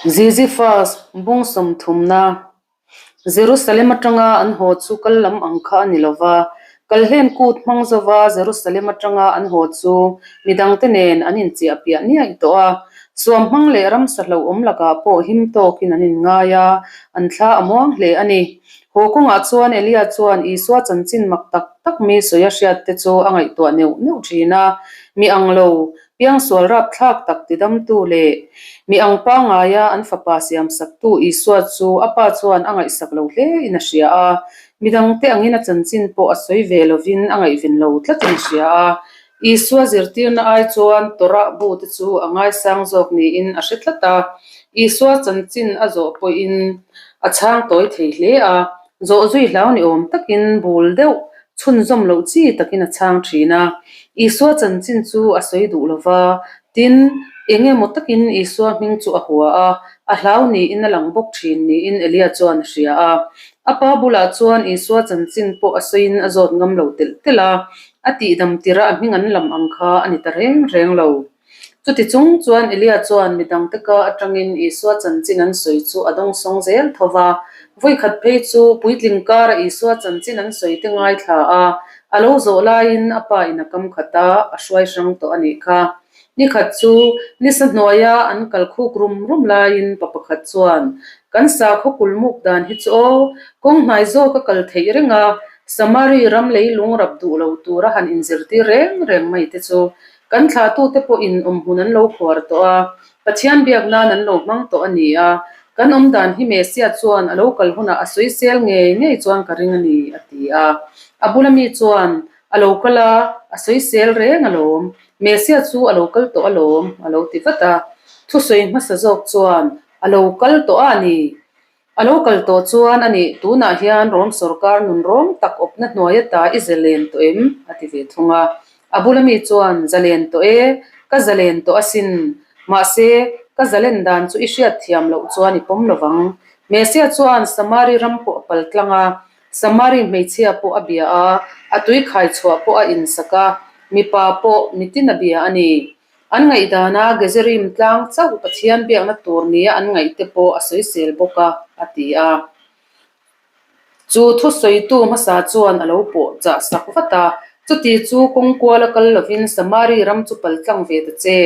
Ziziphus bung sawmthumna Jerusalem atanga an haw chu kal lam ang kha a ni lo va, Kalhlen kut hmang zova Jerusalem atanga an haw chu midangte nen an inchiah piah niaih tawh a. Suam hmang leh ramsa hlauhawm lakah pawh him tawkin an inngai a, an thla a muang hle a ni. Haw kawngah chuan Elia chuan Isua chanchin mak tak tak mi sawi a hriat te chu a ngaihtuah neuh neuh thin a, mi ang lo, piangsual rapthlak tak tidamtu leh mi ang pangaia an fapa siamsaktu Isua chu a pa chuan a ngaihsak lo hle in a hria a, midangte angin a chanchin pawh a sawi ve lovin a ngaihven lo tlatin a hria a. Isua zirtirna ai chuan Torah bu te chu a ngaisang zawk niin a hre tlat a, Isua chanchin a zawh pawhin a chhang tawi thei hle a, zawh zui hlau ni awm takin bul deuh chhunzawm loh chi takin a chhang thin a. Isua chanchin chu a sawi duh lo va, tin, eng emaw takin Isua hming chu a hua a, a hlau niin a lang bawk thin niin Elia chuan a hria a. A pa bulah chuan Isua chanchin pawh a sawiin a zawt ngam lo telh telh a, A tihdam tirh a a hming an lam ang kha a ni ta reng reng lo. Chuti chung chuan Elia chuan midangte ka atangin Isua chanchin an sawi chu a dawngsawng zel tho va. Vawikhat phei chu puitling kara Isua chanchin an sawi te ngaithla a, a lo zawh laiin a pa in a kam khat a, a hruai hrang tawh a nih kha. Nikhat chu nisa hnuaia an kal khuk rum rum laiin pa pakhat chuan, Kan sakhaw kulmuk dan hi chu aw, kawng hnai zawk a kal theih reng a, Samari ram leilung rap duh lo tura han inzirtir reng reng mai te chu kan thlahtute pawhin awmhmun an lo khuar tawh a, Pathian biak nan an lo hmang tawh a ni a, kan awmdan hi Messiah chuan a lo kal hunah a sawisel ngei ngei chuan ka ring a ni, a ti a. A bula mi chuan, A lo kal a, a sawisel reng alawm, Messiah chu a lo kal tawh alawm, a lo ti vat a. Thusawi hmasa zawk chuan, A lo kal tawh a ni. A lo kal tawh chuan a nih, tunah hian Rom sorkar nun rawng tak awpna hnuai ata i zalen tawh em? a ti ve thung a. A bula mi chuan, Zalen tawh e, ka zalen tawh asin. Mahse, ka zalen dan chu i hriat thiam loh chuan i pawm lo vang. Messiah chuan Samari ram pawh a pal tlang a, Samari hmeichhia pawh a bia a, a tui khai chhuah pawh a insak a, mipa pawh mitin a bia a ni. An ngaihdana Gezerim tlang chauh Pathian biakna tur nia an ngaihte pawh a sawisel bawk a, a ti a. Chu thusawitu hmasa chuan a lo pawh chah sak vat a, Chuti chu kawng kuala kal lovin Samari ram chu pal tlang ve ta che.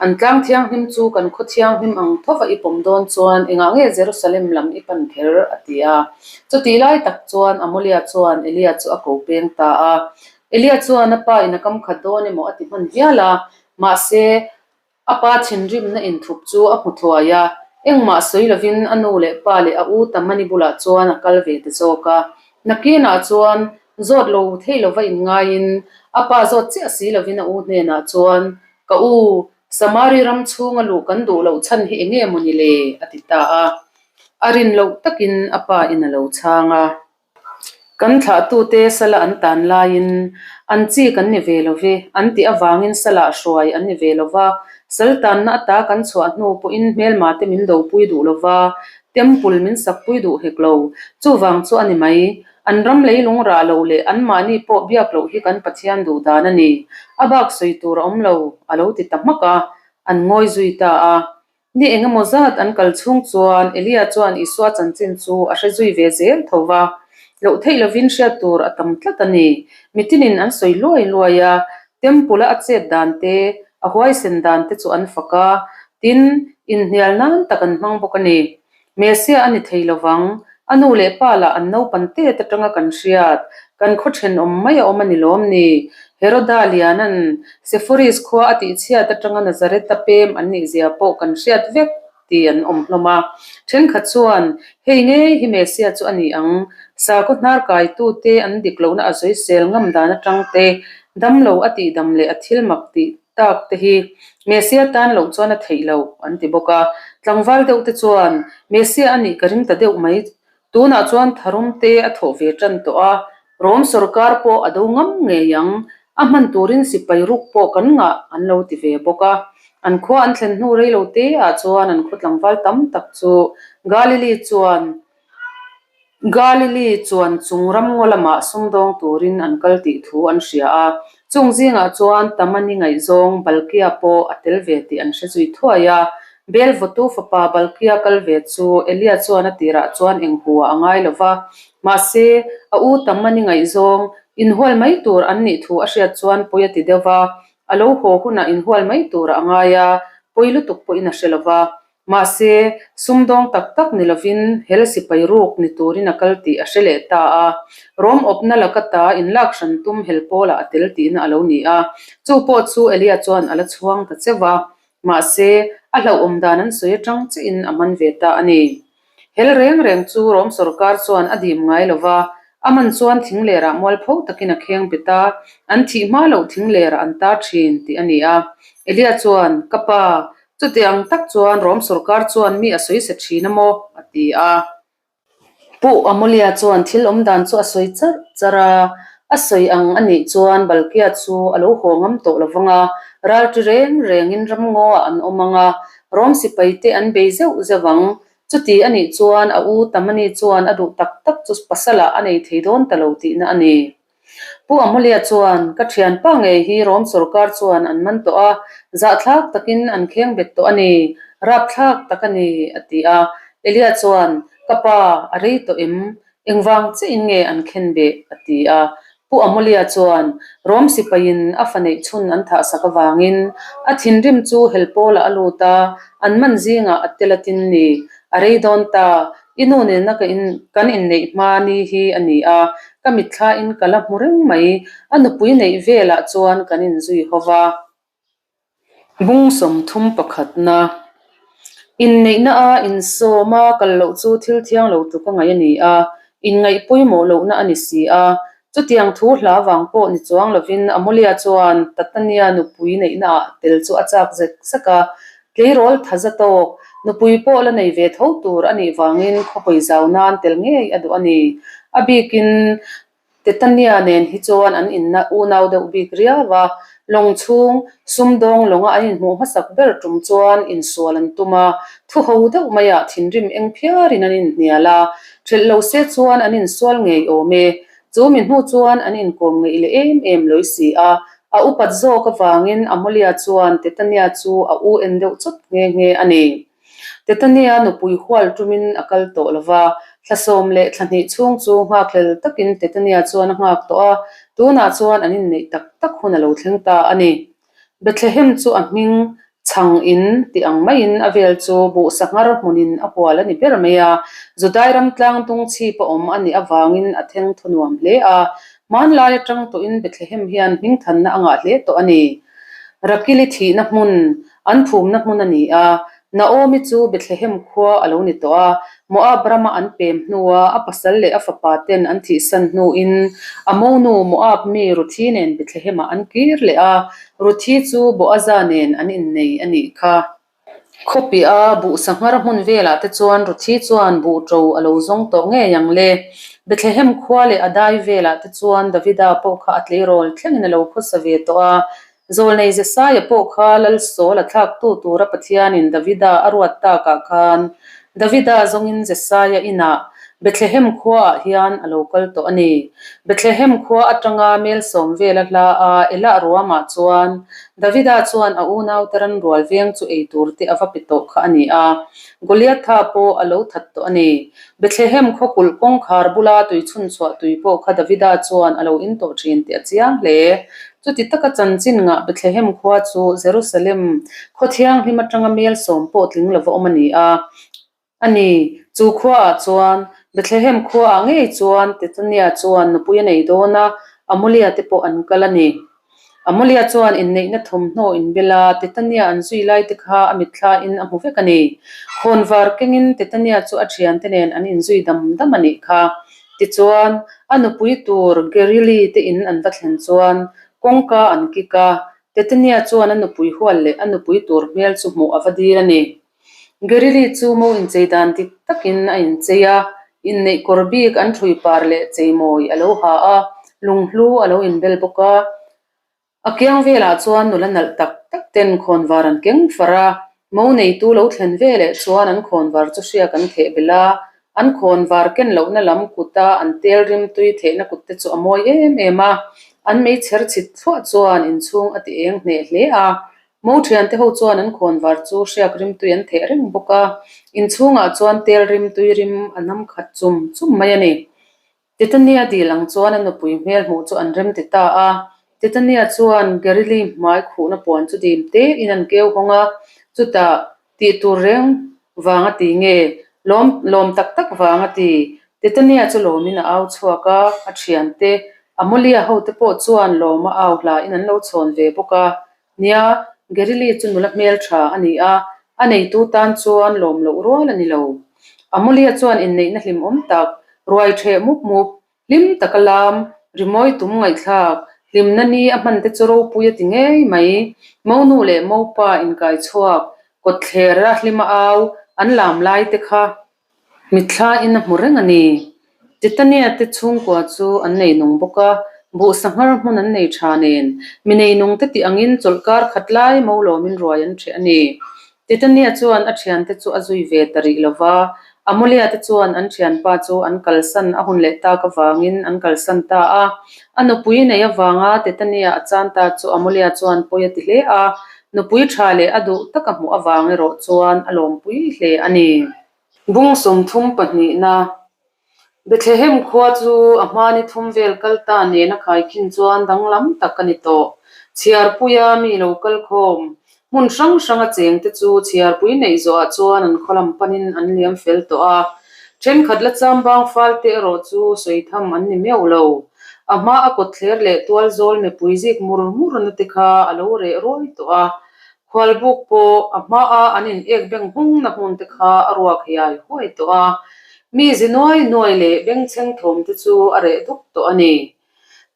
An tlang thianghlim chu kan khaw thianghlim ang thova i pawm dawn chuan engah nge Jerusalem lam i pan kher? a ti a. Chutih lai tak chuan Amolia chuan Elia chu a ko peng ta a. Elia chuan a pa in a kam khat dawn emaw a ti hman hial a, mahse a pa thinrimna inthup chu a hmu thuai a, engmah sawi lovin a nu leh pa leh a u Tamani bulah chuan a kal ve ta zawk a. Nakinah chuan zawt lo thei lova inngaiin a pa zawt chiah si lovin a u hnenah chuan, Ka u, Samari ram chhunga luh kan duh loh chhan hi enge maw ni le? a ti ta a. A rin loh takin a pa in a lo chhang a. Kan thlahtute sala an tan laiin an chi kan ni ve lo ve, an tih avangin salah hruai an ni ve lo va, sal tanna ata kan chhuah hnu pawhin hmelmate min dopui duh lo va, temple min sakpui duh hek lo. Chuvang chu a ni mai, an ram leilung rah lo leh anmahni pawh biak loh hi kan Pathian duh dan a ni. A bak sawi tur a awm lo, a lo ti ta hmak a, an ngawi zui ta a. Ni eng emaw zat an kal chhung chuan Elia chuan Isua chanchin chu a hre zui ve zel tho va, loh theih lovin hriat tur a tam tlat a ni. Mitinin an sawi luai luai a, Temple-a a chet dan te, a huaisen dan te chu an fak a, tin, inhnial nan tak an hmang bawk a ni. Messiah a ni thei lo vang. A nu leh pa lah an naupan tet atanga kan hriat, kan khaw thenawm mai a awm a ni lawm ni? Heroda Liana'n Sepphoris khua a tihchhiat atanga Nazareth-a pem an nih zia pawh kan hriat vek tih an awm hlawm a. Thenkhat chuan, Hei ngei hi Messiah chu a ni ang, sakhaw hnar kaitute an dik lohna a sawisel ngam dan atang te, damlo a tihdam leh a thil mak tih tak te hi Messiah tan loh chuan a theih lo, an ti bawk a. Tlangval deuh te chuan, Messiah a nih ka ring ta deuh mai. Tunah chuan tharum te a thawh ve tan tawh a, Rom sorkar pawh a do ngam ngei ang, a hman turin sipai ruk pawh kan ngah, an lo ti ve bawk a. An khua an thlen hnu rei lo te ah chuan an khaw tlangval tam tak chu Galilee chuan, Galilee chuan chung ramngaw lamah sumdawng turin an kal tih thu an hria a, chung zingah chuan Tamani ngaihzawng Balkia pawh a tel ve tih an hre zui thuai a. Bel vawtu fapa Balkia kal ve chu Elia chuan a tirah chuan eng hua a ngai lo va. Mahse, a u tam a ni ngaihzawng, inhual mai tur an nih thu a hriat chuan pawi a ti deuh va. A lo haw hunah inhual mai turah a ngai a, pawi lutuk pawhin a hre lo va. Mahse, sumdawng tak tak ni lovin hel sipai ruk ni turin a kal tih a hre leh ta a. Rawm awpna laka ta inlak hran tum hel pawlah a tel tihna a lo ni a. Chu pawh chu Elia chuan a la chhuang ta cheu va. Mahse, a hlauhawm dan an sawi atang chiahin a man ve ta a ni. Hel reng reng chu Rom sawrkar chuan a dim ngai lo va, a man chuan thinglerah mualpho takin a kheng bet a, an thih hma loh thinglerah an tar thin tih a ni a. Elia chuan, Ka pa, chuti ang tak chuan Rom sawrkar chuan mi a sawi se thin a maw? a ti a. Pu Amulia chuan thil awm dan chu a sawi charh charh a, a sawi ang a nih chuan Balkia chu a lo haw ngam tawh lo vang a, ralṭi reng rengin ramngaw ah an awm ang a, Rom sipai te an bei zeuh zeuh ang. Chuti a nih chuan a u Tamani chuan a duh tak tak chu pasalah a nei thei dawn ta lo tihna a ni. Pu Amulia chuan, Ka thianpa ngei hi Rom sawrkar chuan an man tawh a, zahthlak takin an kheng bet tawh a ni, rapthlak tak a ni, a ti a. Elia chuan, Ka pa, a rei tawh em? Engvang chiahin nge an khen beh? a ti a. Pu Amulia chuan, Rom sipaiin a fa neih chhun an thahsak avangin a thinrim chu helpawlah a lut a, an man zingah a tel a tin ni. A rei dawn ta, I nu nena ka in kan inneih hma ni hi a ni a, ka mitthla in ka la hmu reng mai. A nupui neih velah chuan kan inzui ho va. Bung 30 pakhatna Inneihna a insawm a kal loh chu thil thiang lo tluk a ngaih a ni a, inngaih pawimawh lohna a ni si a. Chutiang thu hla vang pawh ni chuang lovin Amulia chuan Tatania nupui neihnaah tel chu a chak zek zek a, tleirawl tha za tawk, nupui pawh la nei ve tho tur a nih vangin khawhawi zau nan tel ngei a duh a ni. A bikin Tetania nen hi chuan an inna unau deuh bik riau a, lawng chhung sumdawng lawnga an inhmuh hmasak ber tum chuan insual an tum a, thu ho deuh maiah thinrim eng phiarin an inhnial a, Ṭhelh lo se chuan an insual ngei awm e. Chu mi hnu chuan an inkawm ngeih leh em em lawih si a. A upat zawk avangin Amulia chuan Tetania chu a u en deuh chawt nghe nghe a ni. Tetania nupui hual ṭumin a kal tawh lo va, thla sawm leh thla hnih chhung chu nghakhlel takin Tetania chuan a nghak tawh a, tunah chuan an inneih tak tak hun a lo thleng ta a ni. Bethlehem chu a hming chhang in tih ang maiin a vel chu buh sanghar hmunin a hual a ni ber mai a, Judai ram tlang tung chhip a awm a nih avangin a theng thaw nuam hle a. Hmanlai atang tawhin Bethlehem hian hmingthanna a ngah hle tawh a ni. Rakili thihna hmun, an phumna hmun a ni a, Naomi chu Bethlehem khua a lo ni tawh a, Moab rama an pem hnua a pasal leh a fapa ten an thihsan hnuin a monu Moab mi Ruthi nen Bethlehem-ah an kir leh a, Ruthi chu Boaza nen an innei a nih kha. Khawpiah a buh sanghar hmun velah te chuan Ruthi chuan buh ṭo a lo zawng tawh ngei ang le. Bethlehem khua leh a dai velah te chuan Davida pawh kha a tleirawl thlengin a lo khawsa ve tawh a, Zawlnei Jesaia pawh kha Lal Saul a thlaktu tura Pathianin Davida a ruat takah khan Davida zawngin Jesaia inah Bethlehem khuaah hian a lo kal tawh a ni. Bethlehem khua atanga mel sawm vela hla a Elah ruamah chuan Davida chuan a unaute ranrual veng chu ei tur te a va pe tawh kha a ni a, Goliatha pawh a lo that tawh a ni. Bethlehem khaw kulh kawngkhar bula tui chhunchhuah tui pawh kha Davida chuan a lo in tawh thin tih a chiang hle. Chuti taka chanchin ngah Bethlehem khua chu Jerusalem khaw thianghlim atanga mel sawm pawh tling lova awm a ni a. A ni, chu khuaah chuan, Bethlehem khuaah ngei chuan Tetania chuan nupui a nei dawn a, Amulia te pawh an kal a ni. Amulia chuan inneihna thawmhnaw inbel a, Tetania an zui lai te kha a mitthlain a hmu vek a ni. Khawnvar kengin Tetania chu a thiante nen an inzui dam dam a nih kha. Tichuan, a nupui tur Gerili te in an va thlen chuan kawngka an kik a, Tetania chuan a nupui hual leh a nupui tur hmel chu hmuh a va dil a ni. Gerili chu mo inchei dan dik takin a inchei a, inneih kawr bik an ṭhui par leh cheimawi a lo ha a, lunghlu a lo inbel bawk a. A kiang velah chuan nula nalh tak tak ten khawnvar an keng far a, mo neitu lo thlen veleh chuan an khawnvar chu hriak an theh belh a, an khawnvar ken lohna lam kuta an tel rim tui thehna kut te chu a mawi em em a, an meichher chhit thluah chuan inchhung a ti eng hneh hle a. Mo thiante ho chuan an khawnvar chu hriak rimtui an theh reng bawk a, inchhungah chuan tel rimtui rim a nam khat chum chum mai a ni. Titania dil ang chuan a nupui hmel hmuh chu an rem ti ta a. Titania chuan Gerili hmai khuhna puan chu dim tein an keu hawng a, chutah tih tur reng vang a ti nge, lawm lawm tak tak vang a ti. Titania chu lawmin a au chhuak a, a thiante, Amolia hote pawh chuan lawma au hlain an lo chhawn ve bawk a. Nia, Gerili chu nula hmeltha a ni a, a neitu tan chuan lawm loh rual a ni lo. Amolia chuan inneihna hlimawm tak, ruai theh mup mup, hlim taka lam, rimawi tum ngaihthlak, hlimna ni a hman te chu ropui a ti ngei mai. Monu leh Mopa inkai chhuak, kawtthlera hlima au, an lam lai te kha Mitthla in a hmu reng a ni. Titania te chhungkua chu an nei nung bawk a, buh sanghar hmun an nei tha nen, mi nei nung te tih angin chawlhkar khat lai mo lawmin ruai an ṭheh a ni. Titania chuan a ṭhiante chu a zui ve ta rih lo va, Amolia te chuan an ṭhianpa chu an kalsan a hun leh tak avangin an kalsan ta a. A nupui nei avanga Titania a chan ta chu Amolia chuan pawi a ti hle a, Nupui tha leh a duh taka hmuh avang erawh chuan a lawmpui hle a ni. Bung 32na Bethlehem khua chu a hma ni thum vel kal ta nena khaikhin chuan danglam tak a ni tawh. Chhiarpuia mi lo kal khawm hmun hrang hranga chengte chu chhiarpui neih zawhah chuan an khaw lam panin an liam fel tawh a. Thenkhat la chambang falte erawh chu sawi tham an ni meuh lo. A hma a kawtthler leh tual zawl mipui zik mur mur na te kha a lo reh ruai tawh a, khualbuk pawh a hma a an in ek beng hung na hmun te kha a ruak hiai huai tawh a, mi zi nuai nuai leh bengchheng thawm te chu a reh duk tawh a ni.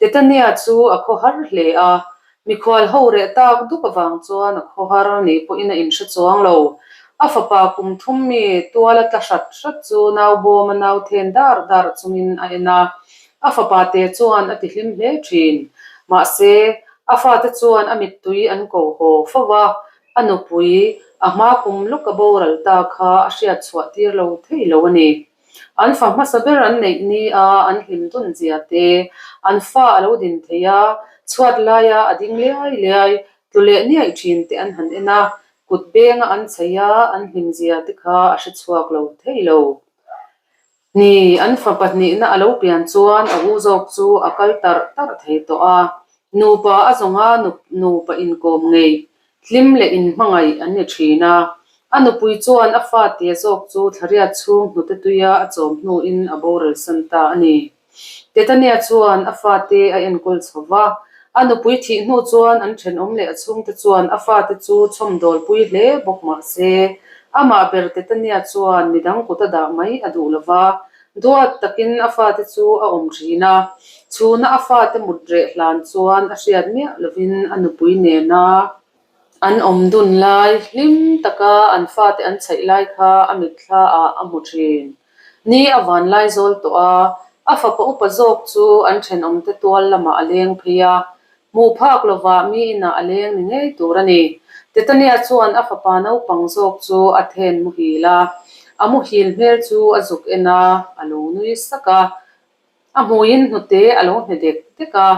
Tetania chu a khawhar hle a, mikhual ho reh tak duk avang chuan a khawhar nih pawhin a inhre chuang lo. A fapa kum thum mi tuala tla hrat hrat chu nau bawma nau then dar dar chungin a en a, A fapa te chuan a ti hlim hle thin. Mahse, a fate chuan a mittui an ko haw fo va, a nupui a hma kum lawk a boral ta kha a hriat chhuah tir lo thei lo a ni. An fa hmasa ber an neih ni a an hlim dun zia te, an fa a lo din thei a, chhuat laia a ding liai liai, tlu leh niaih thin te an han en a, kut benga an chei a, an hlim zia te kha a hre chhuak lo thei lo. Ni, an fa pahnihna a lo pian chuan a u zawk chu a kal tarh tarh thei tawh a. Nupa a zawnga nupa inkawm ngei, hlim leh inhmangaih an ni thin a. A nupui chuan a fa tia zawk chu thlariat chhung hnute tuia a chawm hnuin a boral san ta a ni. Tetania chuan a fate a enkawl chho va. A nupui thih hnu chuan an thenawm leh a chhungte chuan a fate chu chhawmdawlpui hle bawk mah se, amah ber Tetania chuan midang kut a dah mai a duh lo va. Duat takin a fate chu a awm thin a, chhuna a fate mut reh hlan chuan a hriat miah lovin a nupui nena An awm dun lai, hlim taka an fate an chhaih lai kha a mitthla ah a hmu thin. Ni a van lai zawl tawh a, a fapa upa zawk chu an thenawmte tual lamah a leng phei a, hmuh phak lovah mi inah a leng ni ngei tur a ni. Tetania chuan a fapa naupang zawk chu a then muhil a, a muhil hmel chu a zuk en a, a lo nui sak a. A hmuiin hnute a lo hne dek dek a,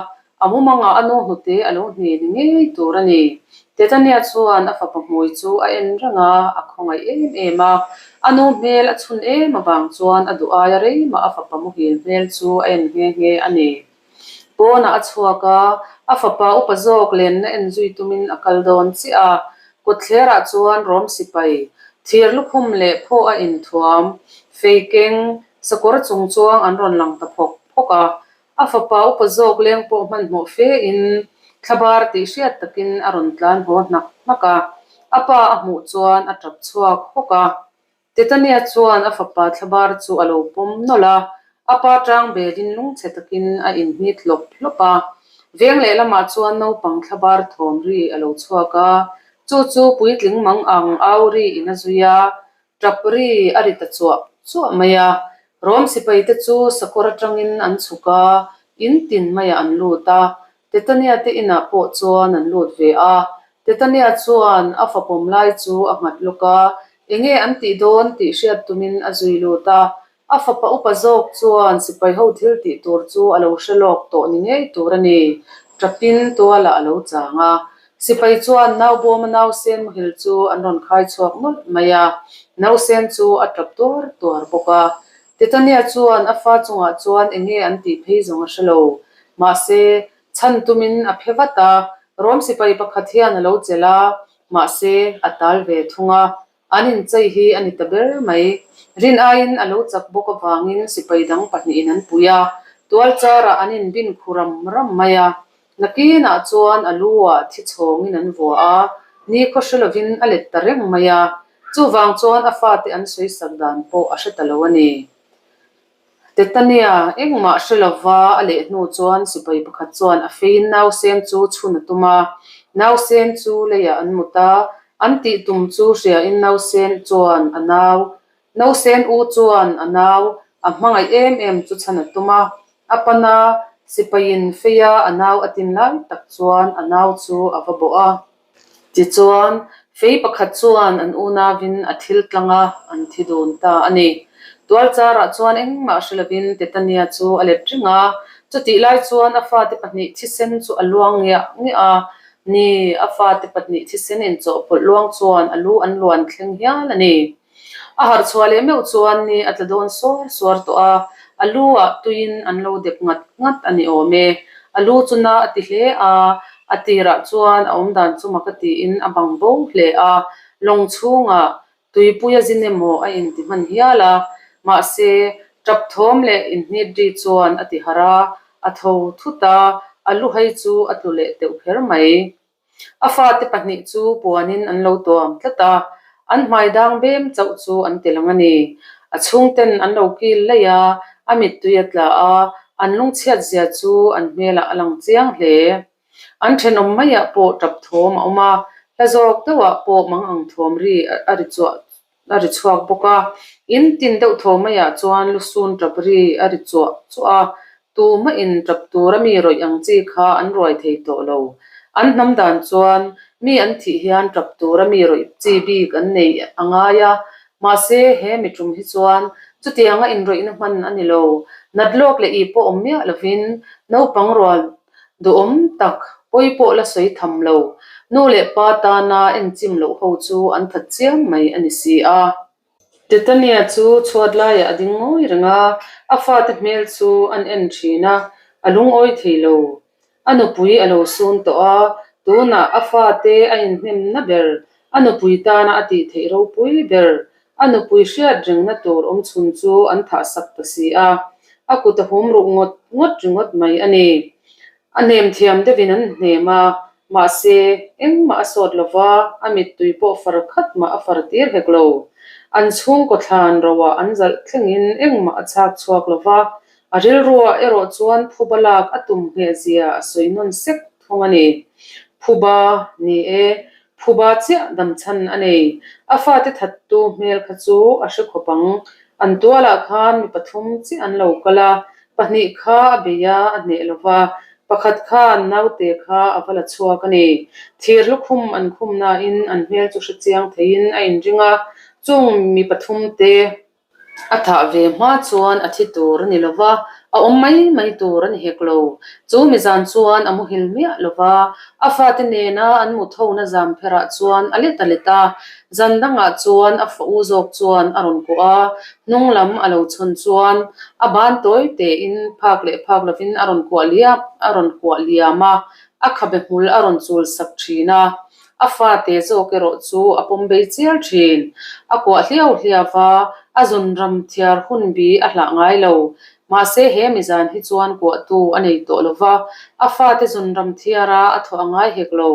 a mumangah a nu hnute a lo hne ni ngei tur a ni. Tetania chuan a fapa hmui chu a en reng a, a khawngaih em em a. A nu hmel a chhun em avang chuan a duh aia rei mah a fapa muhil hmel chu a en nghe nghe a ni. Pawnah a chhuak a, a fapa upa zawk lenna en zui tumin a kal dawn chiah a. Kawtthlerah chuan rawm sipai, thir lukhum leh phaw a inthuam, fei keng, Sakawr chung chuang an rawn lang ta phawk phawk a, a fapa upa zawk leng pawh hmanhmawh fe in thlabar tih hriat takin a rawn tlan haw hnak hnak a, a pa a hmuh chuan a tap chhuak hawk a. Tetania chuan a fapa thlabar chu a lo pawm nawlh a, a pa tang belin lungchhe takin a inhnit hlawp hlawp a. Veng lehlamah chuan naupang thlabar thawm ri a lo chhuak a, chu chu puitling mang ang au ri in a zui a, Tap ri a ri ta chuah chuah mai a, Rom sipai te chu sakawr atangin an chhuk a, in tin maiah an lut a, Tetania te inah pawh chuan an lut ve a. Tetania chuan a fapawm lai chu a nghat lawk a, enge an tih dawn tih hriat tumin a zui lut a. A fapa upa zawk chuan sipai ho thil tih tur chu a lo hre lawk tawh ni ngei tur a ni, tapin tualah a lo chang a. Sipai chuan naubawma nausen muhil chu an rawn khai chhuak nawlh mai a, nausen chu a tap tuar tuar bawk a. Tetania chuan a fa chungah chuan eng nge an tih phei zawng a hre lo. Mahse, chhan tumin a phe vat a, Rom sipai pakhat hian a lo chelh a, mahse, a tal ve thung a. An inchei hi a ni ta ber mai. Rin aiin a lo chak bawk avangin sipai dang pahnihin an pui a, tual charah an inbin khu ram ram mai a. Nakinah chuan a lu ah thi chhawngin an vua a, nikhaw hre lovin a let ta reng mai a. Chuvang chuan a fate an sawisak dan pawh a hre ta lo a ni. Tetania, engmah hre lova a leh hnu chuan sipai pakhat chuan a feiin nausen chu chhun a tum a. Nausen chu leiah an mut a, an tih tum chu hriain nausen chuan a nau, nausen u chuan a nau a hmangaih em em chu chhan a tum a. A pana sipaiin feia a nau a tin lai tak chuan a nau chu a va bawh a. Tichuan, fei pakhat chuan an unauin a thil tlang a, an thi dun ta a ni. Tualcharah chuan engmah hre lovin Tetania chu a let reng a, chutih lai chuan a fate pahnih thisen chu a luang ngiah ngiah a. Ni, a fate pahnih thisen inchawhpawlh luang chuan a lu an luan thleng hial a ni. A harh chhuah leh meuh chuan ni a tla dawn suar suar tawh a, a lu ah tuiin an lo dep ngat ngat a ni awm e. A lu chu na a ti hle a, a tirah chuan a awmdan chu mak a tiin a bang bo hle a, lawng chhungah tuipui a zin emaw a inti hman hial a, mahse tap thawm leh inhnit ri chuan a ti harh a, a tho thut a, a lu hai chu a tlu leh teuh kher mai. A fate pahnih chu puanin an lo tuam tlat a, an hmai dang bem chauh chu an ti lang a ni. A chhungten an lo kil laih a, a mittui a tla a, an lungchhiat zia chu an hmelah a lang chiang hle. An thenawm maiah pawh tap thawm a awm a, hla zawk deuhah pawh mang ang thawm ri a ri chuah a ri chhuak bawk a, in tin deuh tho maiah chuan lusun tap ri a ri chuah chuah a, tumahin tap tura mi rawih ang chi kha an ruai thei tawh lo. An hnam dan chuan mi an thih hian tap tura mi rawih chi bik an nei a ngai a, mahse he mi tum hi chuan chutianga inrawihna hman a ni lo. Nat lawk leh ih pawh awm miah lovin naupang rual Duhawm tak, pawi pawh la sawi tham lo. Nu leh pa tana enchim loh ho chu an that chiam mai a ni si a. Tetania chu chhuat laiah a ding ngawi reng a, a fate hmel chu an en thin a, a lungawi thei lo. A nupui a lo sun tawh a, tunah a fate a inhnemna ber, a nupui tana a tih theih ropui ber, a nupui hriat rengna tur awm chhun chu an thah sak ta si a, a kut a hum ruh ngawt ngawt ringawt mai a ni. A hnem thiam deuhin an hnem a, mahse, engmah a sawt lo va, a mittui pawh far khat mah a far tir hek lo. An chhungkaw thlan roah an zalh thlengin engmah a chhak chhuak lo va, a rilruah erawh chuan phuba lak a tum ngheh zia a sawi nawn sek thung a ni. Phuba, ni e, Phuba chiah damchhan a nei. A fate thattu hmel kha chu a hre khawp ang. An tualah khan mi pathum chiah an lo kal a, pahnih kha a bei a, a hneh lo va, pakhat khan naute kha a va la chhuak a ni. Thir lukhum an khum nain an hmel chu hre chiang theiin a inring a, chung mi pathum te A thah ve hma chuan a thi tur a ni lo va, a awm mai mai tur a ni hek lo. Chu mizan chuan a muhil miah lo va, a fate nena an mut hona zam pherah chuan a let a let a. Zan dangah chuan a fa u zawk chuan a rawn kuah a, hnung lam a lo chhawn chuan a ban tawi tein phak leh phak lovin a rawn kuah liam a rawn kuah liam a, a khabe hmul a rawn chul sak thin a. A fate zawk erawh chu a pawm bei chial thin. A kuah hliau hliau va, a zun ram thiar hun bi a hlah ngai lo. Mahse he mizan hi chuan kuahtu a nei tawh lo va, a fate zun ram thiara a thawh a ngai hek lo.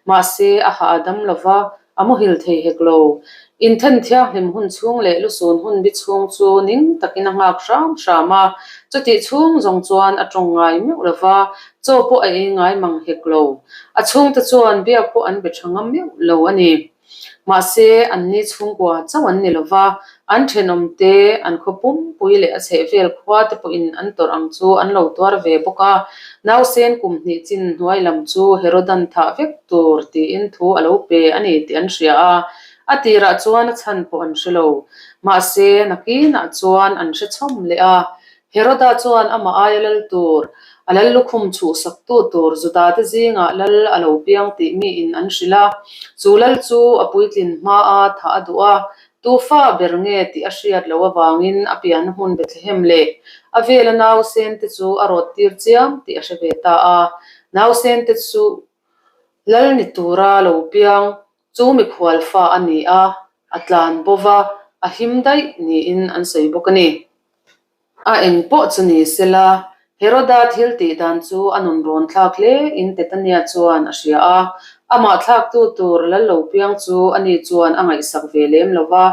Mahse a hah a dam lo va, a muhil thei hek lo. Inthen thianghlim hun chhung leh lusun hun bi chhung chu ning takin a nghak hram hram a, chutih chhung zawng chuan a tawng ngai meuh lo va, chaw pawh a ei ngai mang hek lo. A chhungte chuan biak pawh an be tha ngam meuh lo a ni. Mahse, anni chhungkua chauh an ni lo va, an thenawmte, an khaw pumpui leh a chhehvel khua te pawhin an tawrh ang chu an lo tuar ve bawk a. Nausen kum hnih chin hnuai lam chu Herodan thah vek tur tiin thu a lo pe a ni tih an hria a, a tirah chuan a chhan pawh an hre lo. Mahse, nakinah chuan an hre chhawm leh a. Heroda chuan amah aia lal tur, a lal lukhum chhuhsaktu tur Judate zingah lal a lo piang tih miin an hrilh a. Chu lal chu a puitlin hmaa thah a duh a, tu fa ber nge tih a hriat loh avangin a pianna hmun Bethlehem leh a vela nausen te chu a rawt tir chiam tih a hre ve ta a. Nausen te chu lal ni tura lo piang Chu mikhual fa a ni a, a tlan bo va, a him daih niin an sawi bawk a ni. A eng pawh chu ni sela, Heroda thil tih dan chu a nun rawn thlak hle in Tetania chuan a hria a, amah thlaktu tur lal lo piang chu ani chuan a ngaihsak ve lem lo va.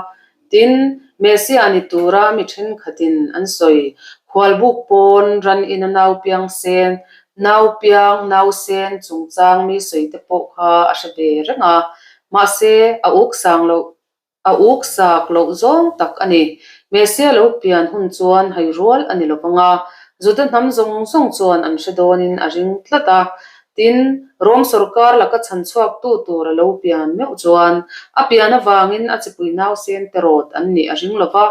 Tin, Messiah ni tura mi thenkhatin an sawi, khualbuk pawn ran ina nau piang sen, nau piang, nau sen chungchang mi sawi te pawh kha a hre ve reng a, mahse a uk sang loh, a uk sak loh zawng tak a ni. Messiah lo pian hun chuan hai rual a ni lovang a, Juda hnam zawng zawng chuan an hre dawnin a ring tlat a, Tin, Rom sorkar laka chhan chhuaktu tur a lo pian meuh chuan a pian avangin a chipui nausen te rawt an nih a ring lo va,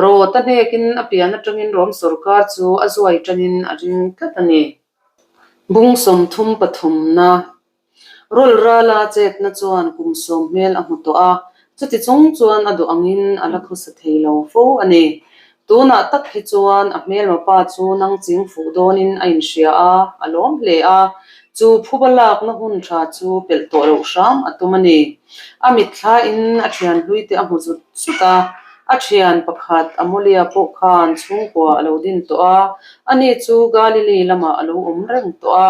rawt a hnekin a pian atangin Rom sorkar chu a zuai tanin a ring tlat a ni. Bung 33 na Rawl rala chetna chuan kum sawm hmel a hmu tawh a, chuti chung chuan a duh angin a la khawsa thei lo fo a ni. Tunah tak hi chuan a hmelma pa chu nang ching fuh dawnin a inhria a, a lawm hle a. Chu phuba lakna hun tha chu pelh tawh loh hram a tum a ni. A mitthlain a thian hlui te a hmu zut zut a, a thian pakhat Amolia pawh khan chhungkua a lo din tawh a, ani chu Galilee lamah a lo awm reng tawh a.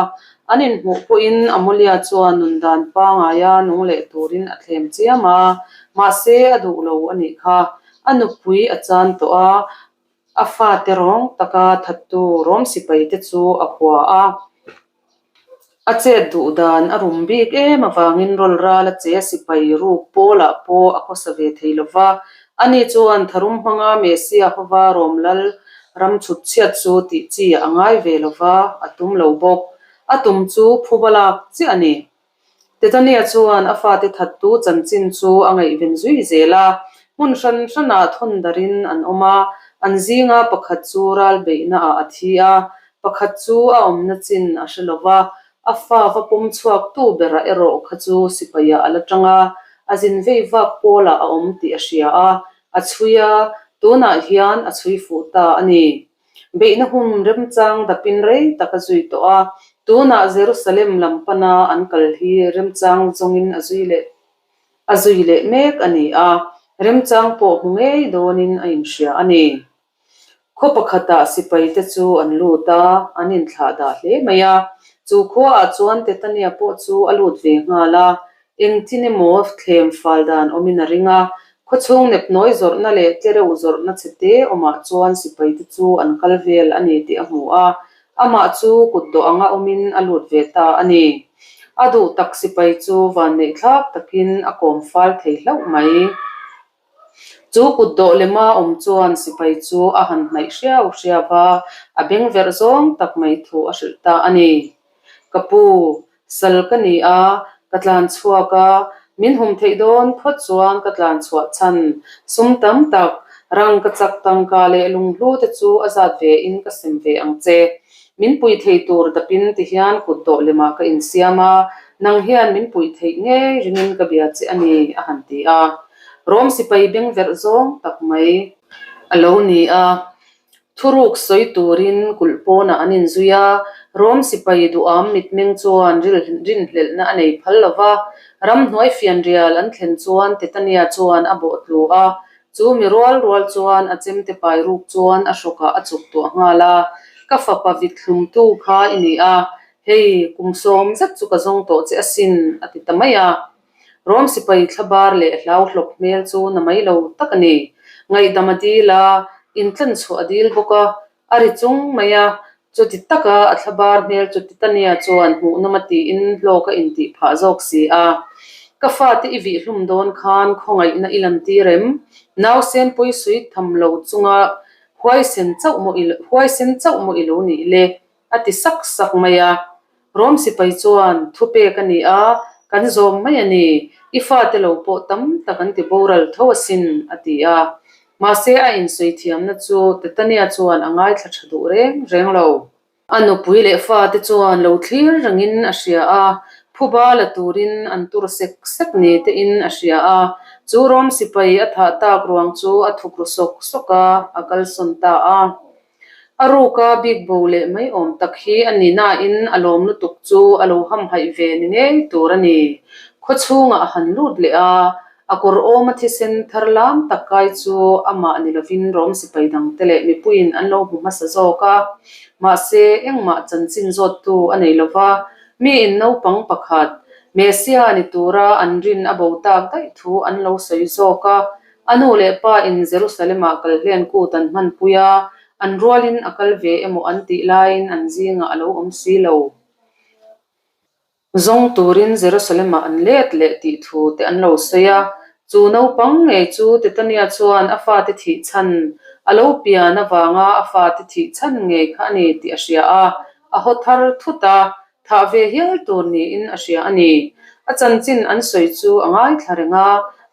An inhmuh pawhin Amolia chuan nun dan pangaia nung leh turin a thlem chiam a, mahse a duh lo a nih kha. A nupui a chan tawh a, a fate rawng taka thattu rawm sipaite chu a hua a. A chet duh dan a rum bik em avangin rawl ral a che sipai ruk pawlah pawh a khawsa ve thei lo va. Ani chuan tharum hmanga Messia hova rawm lal ram chhut chhiat chu tih chi a ngai ve lo va, a tum lo bawk. A tum chu phuba lak chiah a ni. Tetania chuan a fate thattu chanchin chu a ngaihven zui zel a, hmun hran hranah thawn darin an awm a, an zinga pakhat chu ral beihnaah a thi a, pakhat chu a awmna chin a hre lo va, a fa va pawm chhuaktu berah erawh kha chu sipaiah a la tang a, a zin vei vak pawlah a awm tih a hria a, a chhui a, tunah hian a chhui fuh ta a ni. Beihna hun remchang dapin rei tak a zui tawh a, tunah Jerusalem lam pana an kal hi remchang zawngin a zui leh a zui leh mek a ni a, remchang pawh hmu ngei dawnin a inhria a ni. Khaw pakhatah sipaite chu an lut a, an inthlah dah hle mai a, chu khuaah chuan Tetania pawh chu a lut ve nghal a, Engtin emaw thlem fal dan awmin a ring a, khawchhung nepnawi zawrhna leh tlereuh zawrhna chhe te awmah chuan sipaite chu an kal vel a ni tih a hmu a, amah chu kut dawh anga awmin a lut ve ta a ni. A duh tak sipai chu vanneih thlak takin a kawm fal thei hlauh mai. Chu kut dawh lema awm chuan sipai chu a han hnaih hriau hriau va, a beng verh zawng tak mai thu a hrilh ta a ni. Ka pu, sal ka ni a, ka tlan chhuak a, min hum theih dawn phawt chuan ka tlan chhuah chhan sum tam tak, rangka chak tangka leh lunghlu te chu a zat ve in ka sem ve ang che. Min pui thei tur dapin ti hian kut dawh lemah ka insiam a, nang hian min puih theih ngei ringin ka bia che a ni, a han ti a. Rom sipai beng verh zawng tak mai a lo ni a, thuruk sawi turin kulh pawnah an inzui a, Rom sipai duham mitmeng chuan rinhlelhna a nei phal lo va, ramhnuai fianrial an thlen chuan Tetania chuan a bawh tlu a, Chu mi rual rual chuan a chemte pai ruk chuan a hrawkah a chuk tuah nghal a, Ka fapa vit hlumtu kha i ni a, hei kum sawm zet chu ka zawng tawh che asin, a ti ta mai a. Rom sipai thlabar leh hlau hlawp hmel chu na mai lo tak a ni. Ngaihdam a dil a, intlan chhuah a dil bawk a, A ri chung mai a, chuti taka a thlabar hmel chu Titania chuan hmuhnawm a tiin hlawk a intih phah zawk si a. Ka fate i vih hlum dawn khan khawngaihna i lan tir em? Nausen pawisui tham lo chunga huaisen chauh maw i huaisen chauh maw i lo nih le? A ti sak sak mai a. Rom sipai chuan thupek a ni a, kan zawm mai a ni, i fate lo pawh tam tak an ti boral tho asin, a ti a. Mahse a insawi thiamna chu Tetania chuan a ngaithla tha duh reng reng lo. A nupui leh fate chuan lo thlir rengin a hria a, phuba la turin an tur sek sek ni tein a hria a. Chu Rom sipai a thah tak ruang chu a thuk ru sawk sawk a, a kalsawn ta a. A ruka bik bo leh mai awm tak hi a ni nain a lawm lutuk chu a lo hamhaih ve ni ngei tur a ni. Khaw chhungah a han lut leh a, a kawr awma thisen thar lam tak kai chu amah ni lovin Rom sipai dangte leh mipuiin an lo hmu hmasa zawk a. Mahse, engmah chanchin zawttu a nei lova, miin naupang pakhat, Messia ni tura an rin a bo tak daih thu an lo sawi zawk a. A nu leh pa in Jerusalem-ah kal hlen kut an hmanpui a, an rualin a kal ve emaw an tih laiin an zingah a lo awm si lo. Zawng turin Jerusalem-ah an let leh tih thu te an lo sawi a, chu naupang ngei chu Tetania chuan a fate thih chhan a lo pian avanga a fate thih chhan ngei kha a ni tih a hria a, a haw thar thut a, Thah ve hial tur niin a hria a ni. A chanchin an sawi chu a ngaithla reng a,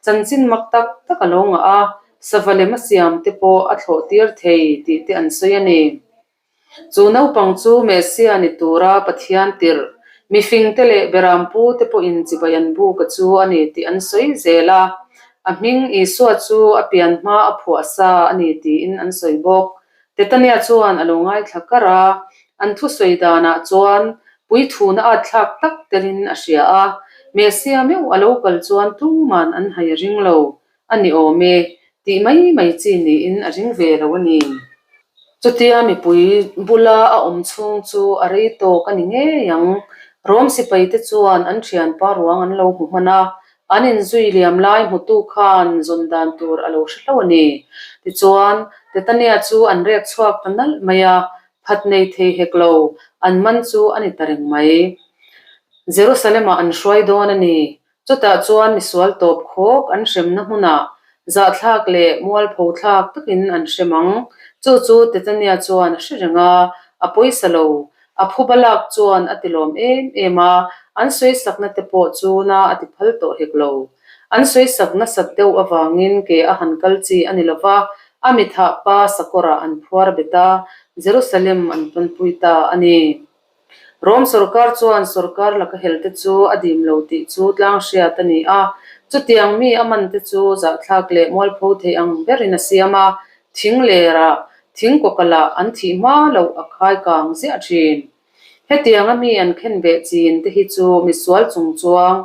chanchin mak tak tak a lo ngah a, sava lem a siam te pawh a thlawh tir thei tih te an sawi a ni. Chu naupang chu Messia ni tura Pathian tirh, mifingte leh berampu te pawhin chibai an buk a chu a ni tih an sawi zel a, a hming Isua chu a pian hma a phuah sa a ni tiin an sawi bawk. Tetania chuan a lo ngaithla kar a, an thusawi danah chuan puithuna at thlak tak telin a hria a, Messia meuh a lo kal chuan tuman an hai a ring lo a ni awm e tih mai mai chi niin a ring ve lo a ni. Chutia mipui bula a awm chhung chu a rei tawk a ni ngei ang. Rom sipaite chuan an thianpa ruang an lo hmu hman a, An inzui liam lai hmutu khan zawn dan tur a lo hre hlo a ni. Tichuan, Tetania chu an rek chhuak ta nalh mai a, phat nei thei hek lo, an man chu a ni ta reng mai. Jerusalem-ah an hruai dawn a ni. Chutah chuan misual tawp khawk an hremna hmunah zahthlak leh mualpho thlak takin an hrem ang. Chu chu Tetania chuan a hre reng a, a pawisa lo. A phuba lak chuan a ti lawm em em a, an sawisakna te pawh chu na a ti phal tawh hek lo. An sawisak nasat deuh avangin ke a han kal chi a ni lo va, a mithah pa sakawrah an phuar bet a, Jerusalem an pawnpui ta a ni. Rom sorkar chuan sorkar laka hel te chu a dim lo tih chu tlang hriat a ni a, chutiang mi a man te chu zahthlak leh mualpho thei ang berin a siam a, Thing lerah thing kawkalah an thih hma loh a khai kang ziah thin. Hetianga mi an khen beh chin te hi chu misual chung chuang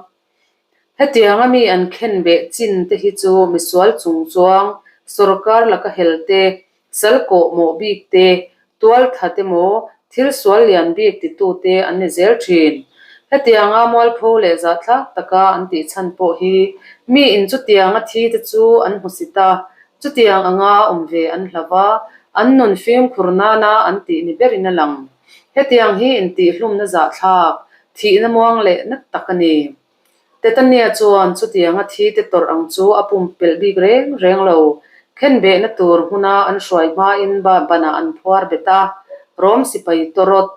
Hetianga mi an khen beh chin te hi chu misual chung chuang sorkar laka hel te, sal kawh mawh bik te, tual that emaw thil sual lian bik titu te an ni zel thin. Hetianga mualpho leh zahthlak taka an tih chhan pawh hi mi in chutianga thi te chu an hmu si ta, chutiang anga awm ve an hlau va, an nun fimkhur nana an tih ni berin a lang. Hetiang hi intihhlumna zahthlak, thihna muang leh nat tak a ni. Tetania chuan chutianga thi te tawrh ang chu a pumpelh bik reng reng lo. Khenbehna tur hmuna an hruai hmain banah an phuar bet a, Rom sipai tawrawt,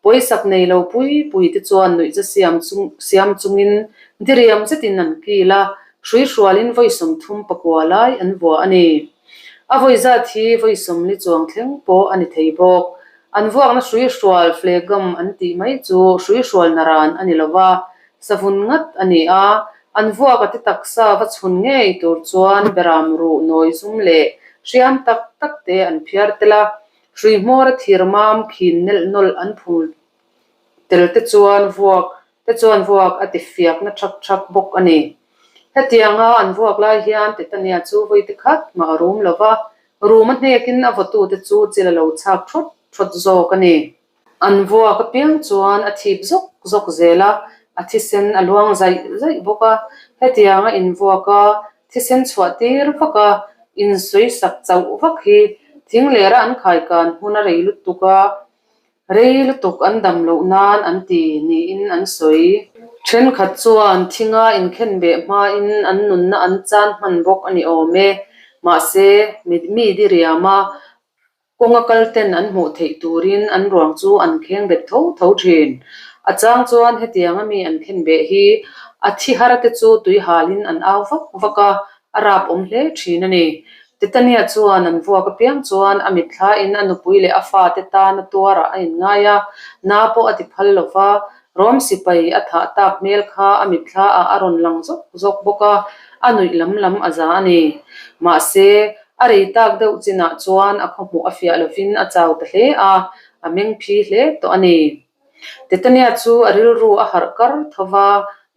pawisak nei lo pui pui te chuan nuihza siam siam chungin diriam zetin an kil a, hrui hrualin vawi 30 pakua lai an vua a ni. A vawi zat hi vawi 40 chuang thleng pawh a ni thei bawk. An vuakna hrui hrual flegam an tih mai chu hrui hrual naran a ni lo va, Savun ngat a ni a, an vuak a ti taksa va chhun ngei tur chuan beram ruh nawi zum leh hriam tak tak te an phiar tel a, hrui hmawr a thir mam khin nelh nawlh an phul tel te chuan vuak te chuan vuak a ti fiak na thak thak bawk a ni. Hetianga an vuak lai hian Tetania chu vawi te khat mah a rum lo va, rum a hnekin a vawtute chu chil a lo chhak thawt thawt zawk a ni. An vuak apiang chuan a thip zawk zawk zel a, a thisen a luang zaih zaih bawk a. Hetianga invuak a, thisen chhuah tir vak a, insawi sak chauh vak hi thing lera an khaikan hmun a rei lutuk a, rei lutuk an dam loh nan an ti niin an sawi. Thenkhat chuan thinga inkhenbeh hmain an nunna an chan hman bawk a ni awm e. Mahse, mi diriam a Kawnga kal ten an hmuh theih turin an ruang chu an kheng bet tho tho thin. A chang chuan hetianga mi an khen beh hi a thi har te chu tui halin an au vak vak a, a rap awm hle thin a ni. Tetania chuan an vuak apiang chuan a mitthlain a nupui leh a fate tana tuarah a inngai a, na pawh a ti phal lo va, Rom sipai a thah tak hmel kha a mitthlaah a rawn lang zawk zawk bawk a, a nuih lam lam a za a ni. Mahse, a rei tak deuh chinah chuan a khawhmuh a fiah lovin a chau ta hle a, a meng phi hle tawh a ni. Tetania chu a rilru a harh kar tho va,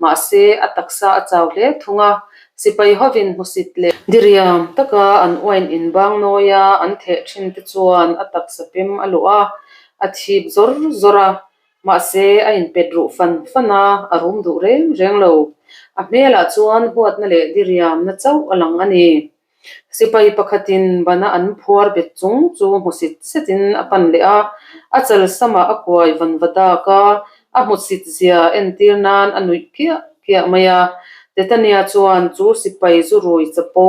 mahse a taksa a chau hle thung a, sipai hovin hmusit leh diriam taka an uain inbang nawia an theh thin te chuan a taksa pem a luh a, a thip zawr zawr a, mahse a inpet ruh fan fan a, a rum duh reng reng lo. A hmelah chuan huatna leh diriamna chauh a lang a ni. Sipai pakhatin bana an phuar bet chung chu hmusit setin a pan leh a, a chal samah a kuai vanva dak a, a hmusit zia entir nan a nuih kiah kiah mai a. Tetania chuan chu sipai zu rui chapo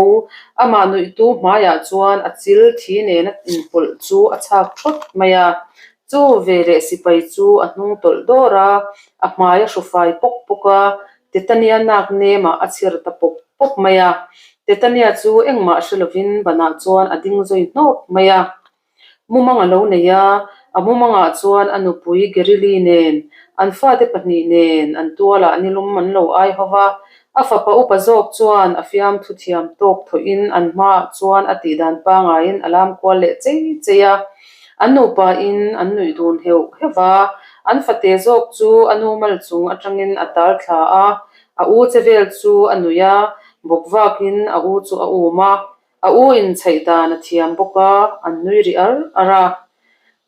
amah nuihtu hmaiah chuan a chil thi nena inpawlh chu a chhak thawt mai a. Chu veleh sipai chu a hnung tawlh dawr a, a hmai a hru fai pawk pawk a, Tetania nak nemah a chhir ta pawp pawp mai a. Tetania chu engmah hre lovin banah chuan a ding zui hnawp mai a. Mumang a lo nei a, a mumangah chuan a nupui Gerili nen, an fate pahnih nen an tualah nilum an lo ai ho va. A fapa upa zawk chuan a fiamthu thiam tawk thawhin an hmaah chuan a tihdan pangaiin a lam kual leh chei chei a. An nupain an nuih dun heuh heuh va, an fate zawk chu a nu mal chung atangin a tal thla a, A u che vel chu a nui a, bawk vakin a u chu a um a, a u in chhaih dan a thiam bawk a, an nui ri ar ar a.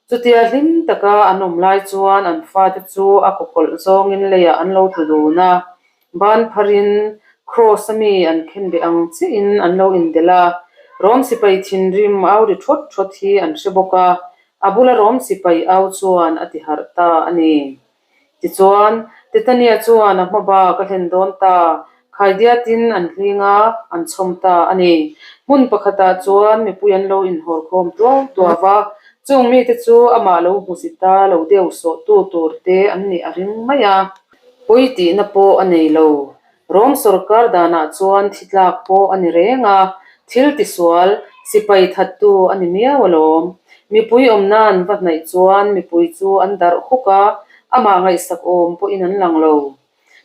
Chutia hlim taka an awm lai chuan an fate chu a kawkawlh zawngin leiah an lo tlu dun a, ban pharin Kraws a mi an khenbeh ang chiahin an lo indelh a, Rom sipai thinrim au ri thawt thawt hi an hre bawk a, a bula Rom sipai au chuan a ti harh ta a ni. Tichuan, Tetania chuan a hma bak a hlen dawn ta, khaidiatin an hling a, an chhawm ta a ni. Hmun pakhatah chuan mipui an lo inhawr khawm tuau tuau va, chung mite chu amah lo hmusit a, lo deuh sawhtu tur te an nih a ring mai a. Pawi tihna pawh a nei lo. Rom sorkar danah chuan thi tlak pawh a ni reng a, thil tisual, sipai thattu a ni miau alawm. Mipui awmna an va hnaih chuan mipui chu an darh huk a, amah ngaihsak awm pawhin an lang lo.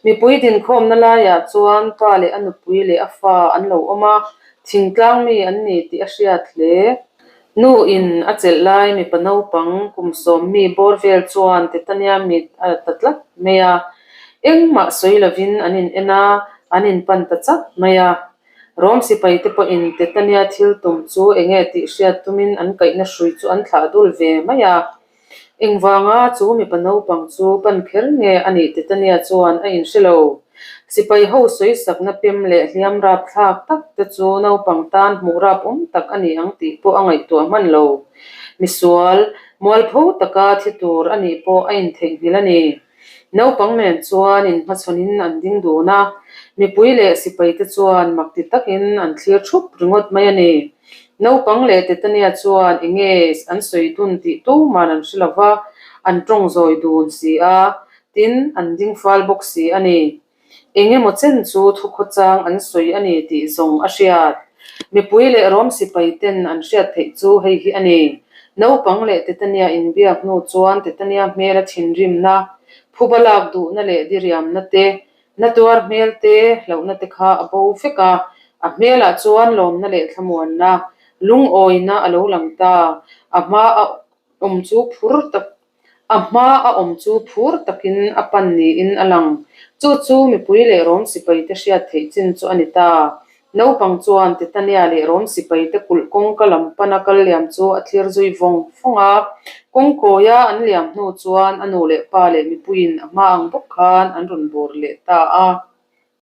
Mipui dinkhawmna laiah chuan pa leh a nupui leh a fa an lo awm a, thingtlang mi an ni tih a hriat hle. Nu in a chelh lai mipa naupang kum sawm mi bawr vel chuan Tetania mit a la ta tlat mai a, engmah sawi lovin an in en a, an in pan ta chat mai a. Rom sipai te pawhin Tetania thil tum chu enge tih hriat tumin an kaihna hrui chu an thlah dul ve mai a. Engvanga chu mipa naupang chu pan kher nge a nih Tetania chuan a inhre lo. Sipai ho sawisakna pem leh hliam rap thlak tak te chu naupang tan hmuh rap awm tak a ni ang tih pawh a ngaihtuah hman lo. Misual, mualpho taka thi tur a nih pawh a intheihnghilh a ni. Naupang nen chuan inhmachhawnin an ding dun a, mipui leh sipaite chuan mak ti takin an thlir thup ringawt mai a ni. Naupang leh Tetania chuan enge an sawi dun tih tuman an hre lo va, an tawng zawi dun si a, tin an ding fal bawk si a ni. Eng emaw chen chu thukhawchang an sawi a ni tih zawng a hriat. Mipui leh Rom sipai ten an hriat theih chu hei hi a ni. Naupang leh Tetania inbiak hnu chuan Tetania hmela thinrimna, phuba lak duhna leh diriamna te, na tuar hmel te, hlauhna te kha a bo vek a. A hmelah chuan lawmna leh thlamuanna, lungawina a lo lang ta. A hma a awm chu phur tak A hma a awm chu phur takin a pan niin a lang. Chu chu mipui leh Rom sipaite hriat theih chin chu a ni ta. Naupang chuan Tetania leh Rom sipaite kulh kawngka lam pana kal liam chu a thlir zui vawng vawng a. Kawngkawia an liam hnu chuan a nu leh pa leh mipuiin a hma ang bawk khan an rawn bawr leh ta a.